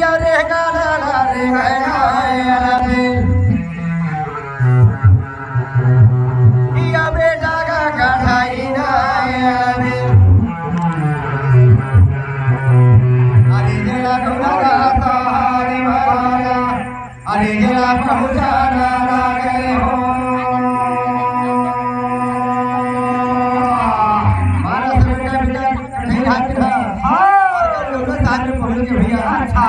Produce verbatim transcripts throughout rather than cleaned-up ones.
अरे गाना रे गाना रे। या बेटा का कढ़ाई ना रे। अरे जरा घुमा सहारे वाला। अरे जरा पहुंचाना लागे हो। मारा से बेटा, बेटा, कठिन हाथ का। हाँ। और कल लोग साथ में पहुंच गए भैया। अच्छा।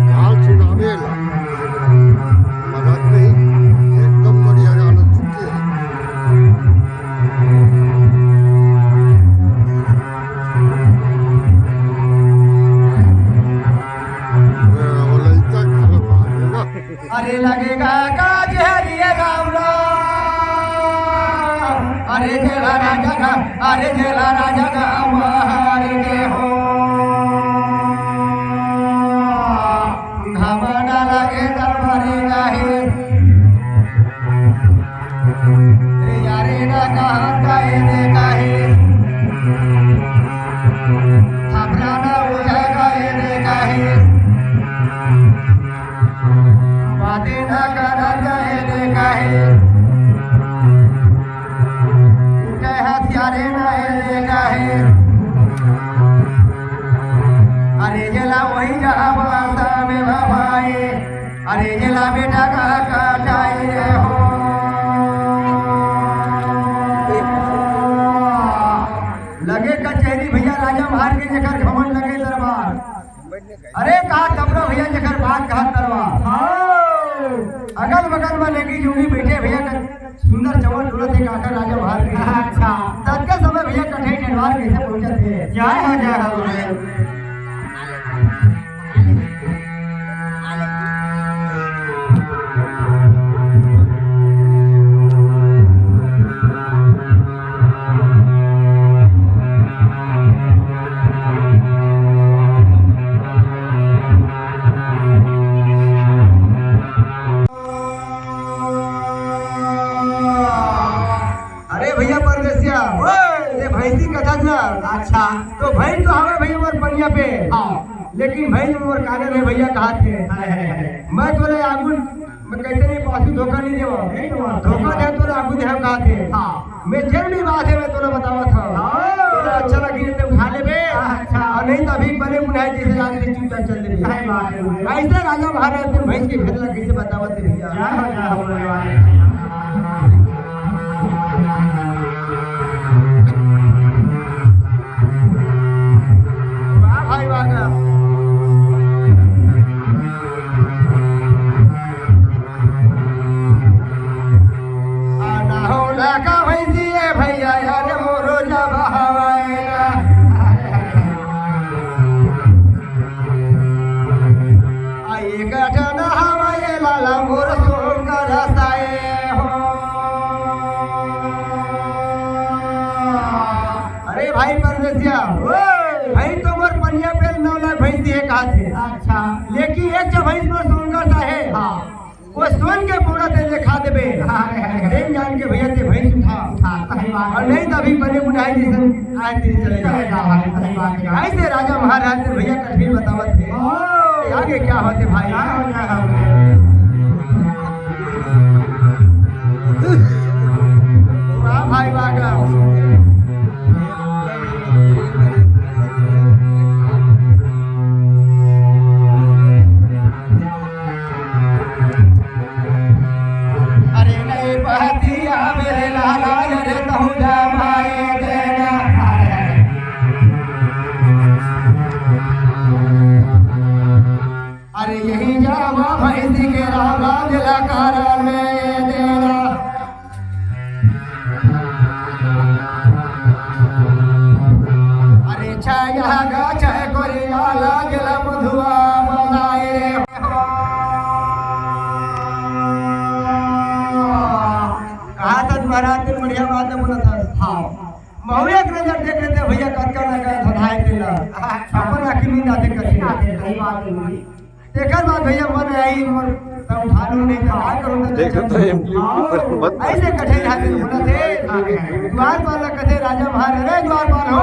काल सुनावे ला। मजाक नहीं, एकदम बढ़िया गाना, ठीक है। अरे लगेगा का जहरिया राम राम, अरे जेला राजा का, अरे जेला राजा का मार के हो। घमंड लगे दरबारी नहीं। रे यारे ना कहता ये दे काहे। थपरा ना उठा का ये दे काहे। बातें ना करता ये दे काहे। उठे हथियारे ना ये दे काहे। अरे जेला वही जहाँ बासा में भाई। अरे जेला बेटा का कटाई रे हो। लगे कचहरी भैया राजा महार के, जेकर घमंड लगे दरबार। अरे कहा तबला भैया, जेकर बात कहा दरबार। हाँ। अगल बगल में लगी जोगी बैठे भैया, सुंदर चमन डोलत हे काकर राजा महार के। अच्छा। ततके समय भैया कठई डंडवार कैसे पहुंचत हे? जय हो, जय हो। अरे भैया परदेसिया, ओए! ये भैंसी कथा ना। अच्छा। तो भैंस तो हवे भैया मोर पनिया पे। हाँ। लेकिन भैंस मोर काने में भैया कहा थे। हाय, हाय, हाय। मैं तोले आगुन, मैं कहते नहीं पासू धोखा नहीं देवा। नहीं देवा। धोखा दे तोले आगुन दे हम कहा थे। हाँ। मैं जेन भी बात है मैं तोले बतावा था। हाँ। तोले अच्छा लगी तो उठा ले बे। अच्छा। और नहीं तो अभी बने बुनाए जैसे जान दे चुपचाप चल दे बे। सही बात है। ऐसे राजा महाराज तुम भैंस के भेद लग कैसे बतावा थे भैया। क्या हो, क्या हो, क्या हो। वाह भाई वाह। आना हो ना का भैंसी है भैया, यार मोरो जब हवाए ना। आई गठन हवाए लाला मोर सोंगर साए हो। अरे भाई परदेसिया, ओए! भाई तो मोर पनिया पे नौ लाख भैंसी है कहा थे। अच्छा। लेकिन एक जो भैंस मोर सोंगर सा है, हाँ। वो सोन के पूरा दे दे खा देबे। हाँ, हाँ, हाँ। देन जान के भैया ते भैंस उठा। उठा, सही बात। और नहीं तो अभी बने बुढ़ाई जैसन आए दिन चले जाओ। चले जाओ, हाँ, सही बात है। ऐसे राजा महाराज ने भैया कठिन बतावत है। ओ। ये आगे क्या होते भाई? क्या हो, क्या हो? वाह भाई, वाह। अरे नहीं बहतिया मेरे लाला, अरे तहु जमाए देना। अरे यही जावा भैंसी के राम राम जलाकार में देना। अरे छाया गा छाय कोरी लाला जला मधुआ बनाए रे। कहा था महाराज ने बढ़िया बात बोला था। हाँ। महुए के नजर देख लेते भैया, कतका ना का धधाए तेला। अपन आँखी नींद आते कथे। सही बात है भाई। तेकर बाद भैया मन आई मोर, तब उठा लो नहीं तो का करूँ तो देख तो एम डी हाँ, पर मत ऐसे कठे हाथ में बोला थे। द्वारपाल कथे राजा महाराज, "अरे द्वारपाल हो।"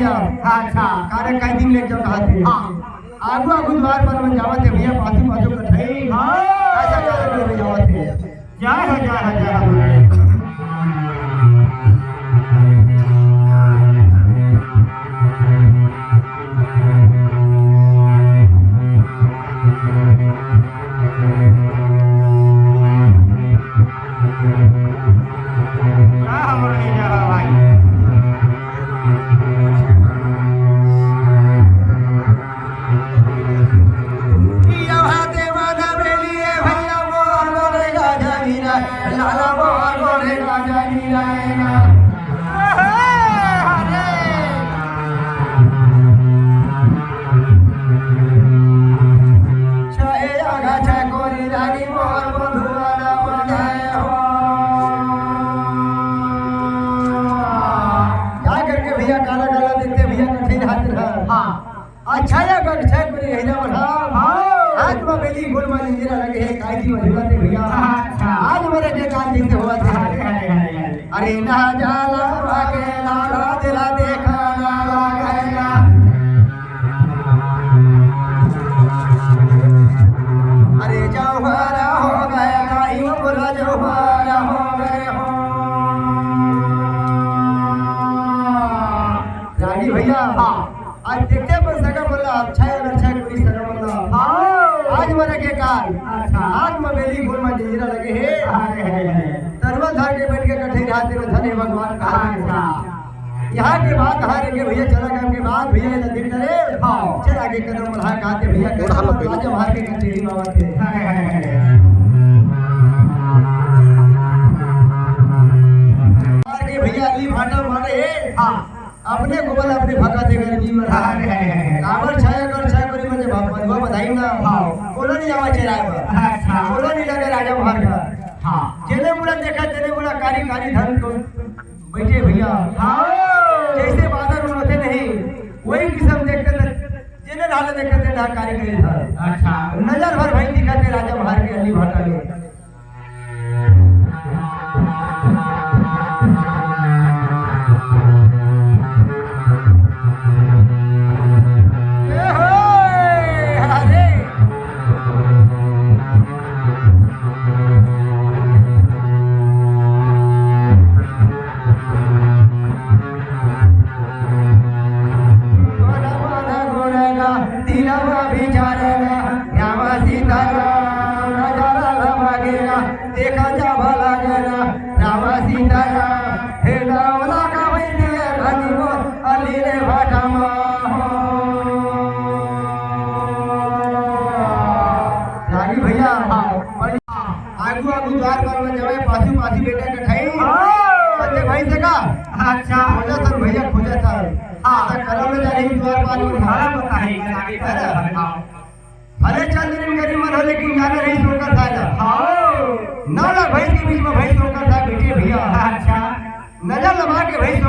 अच्छा। कारक कई दिन ले जो कहा थे। हाँ। आगू आगू द्वार पर मन जावत हे भैया, पाछू पाछू कठई। हाँ। ऐसा कारक ले जावत हे। जय हो, जय हो, जय हो। जा करके भैया काला काला देखते भैया कठिन हाथ रहा। हाँ। अच्छा या कर छे पूरी हिला बढ़ा। हाँ। आज में बेली गोल माली मेरा लगे है, काई जी मजूरा थे भैया। अच्छा। आज मेरे के काम दिन से हुआ था। अरे, अरे, अरे, अरे। अरे ना जाला अकेला, रात ला देखा ना लागेला। अरे जौहरा हो गए, काई बोला जौहरा हो गए हो। रागी भैया, हाँ। आज देखते पर सगा बोला, अच्छा है, अच्छा है, कोई सगा बोला। हाँ। आज मरे के काल। अच्छा। आज में बेली गोल में जंजीरा लगे हे। अरे, अरे, अरे। तरवा धर के बैठ के कठे रहते में धन्य भगवान का। अच्छा। यहाँ के बाद हारे के भैया चला गए के बाद भैया ये दिन करे। हाँ। चला के कदम बढ़ा के आते भैया कदम बढ़ा के मार के कठे ही मारते। अरे, अरे, अरे। हार के भैया अली भाटा मारे। हाँ। अपने गोबल अपने भगा दे गर्मी में। अरे, अरे, अरे। काबर छाया कर छाया करी मजे बाप बंधुआ बधाई ना। हाँ। कोनो नहीं आवा चेहरा पर। अच्छा। कोनो नहीं लगे राजा भार का। हाँ। जेने मुड़ा देखा, तेने मुड़ा कारी कारी धन को बैठे भैया। हाँ। जैसे बादल उड़ते नहीं, वही किस्म देखते थे। जेने ढाले देखते थे, ढाल कारी कारी धन। अच्छा। नजर भर भाई दिखाते राजा भार के अली भाटा में। देखा जा भला गेला, राम सीता राम, हे रावला का वैद्य रानी वो, अली रे भाटा मा। रागी भैया, हाँ, आगू आगू द्वार पर में जावे, पाछू पाछू बेटा कठाई। हाँ। बच्चे भाई से का? अच्छा। खोजा सर भैया, खोजा सर। हाँ। आता करम में जा रही द्वार पर में। हाँ, बताइए, आगे है ना? हाँ। भले चंद्र दिन गरीब मन हो, लेकिन जाने रही शंकर साय ला। हाँ। नौ लाख भैंस के बीच में भैंस शंकर साय बैठे भैया। अच्छा। नजर लगा के भैंस